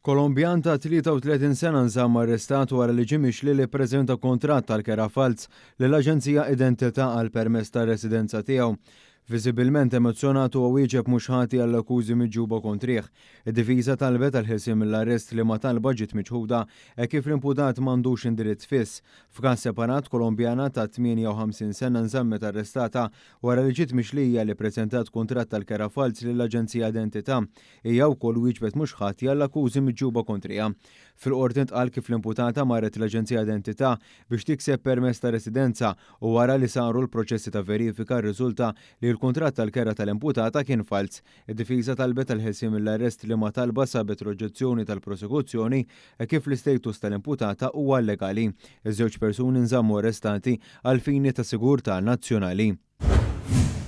Kolombjan ta' 33 sena nżamm arrestat wara li ġie mixli li ppreżenta kuntratt tal-kera falz lill-Aġenzija Identità għall-permess ta' residenza tiegħu. Viżibilment emozzjonat huwa wieġeb mhux ħati għall-akkużi miġjuba kontrih. Id-difiża talbet għall-ħelsien mill-arrest liema talba ġiet miċħuda hekk kif l-imputat m'għandux indirizz fiss. F'każ separat, Kolombjana ta' 58 sena nżammet arrestata wara li ġiet mixlija li ppreżentat kuntratt tal-kera falz lill-Aġenzija Identità. Hija wkoll wieġbet mhux ħatja għall-akkużi miġjuba kontriha. Fil-Qorti ntqal kif l-imputata marret l-Aġenzija Identità biex tikseb permess ta' residenza u wara li saru l-proċessi ta' verifika rriżulta li l-kuntratt tal-kera tal-imputata kien falz. Id-difiża talbet għall-ħelsien mill-arrest liema talba sabet l-oġġezzjoni tal-prosekuzzjoni hekk kif l-istatus tal-imputata huwa llegali. Iż-żewġ persuni nżammu arrestati għall-fini ta' sigurtà nazzjonali.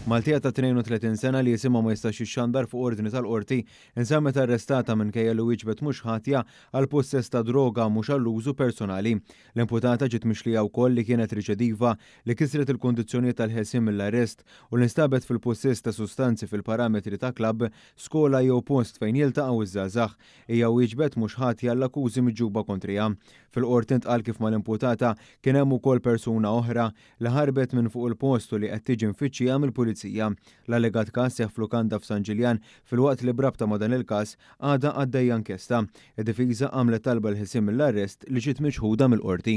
Maltija ta' 32 sena li isimha ma jistax jixxandar fuq ordni tal-Qorti nżammet arrestata minkejja li wieġbet mhux ħatja għal pussess ta' droga mhux għall-użu personali. L-imputata ġiet mixlija wkoll li kienet riċediva, li kisret il-kundizzjonijiet tal-ħelsien mill-arrest u li nstabet fil-pussess ta' sustanzi fil-parametri ta' klabb, skola jew post fejn jiltaqgħu ż-żgħażagħ. Hija wieġbet mhux ħatja għall-akkużi miġjuba kontriha. Fil-Qorti ntqal kif mal-imputata kien hemm ukoll persuna oħra li ħarbet minn fuq il-post u li qed tiġi mfittxija mill-Pulizija. L-allegat każ seħħ f'lukanda f'San Ġiljan filwaqt li b'rabta ma' dan il-każ għadha għaddejja inkjesta. Id-difiża għamlet talba l-ħelsien mill-arrest li ġiet miċħuda mill-Qorti.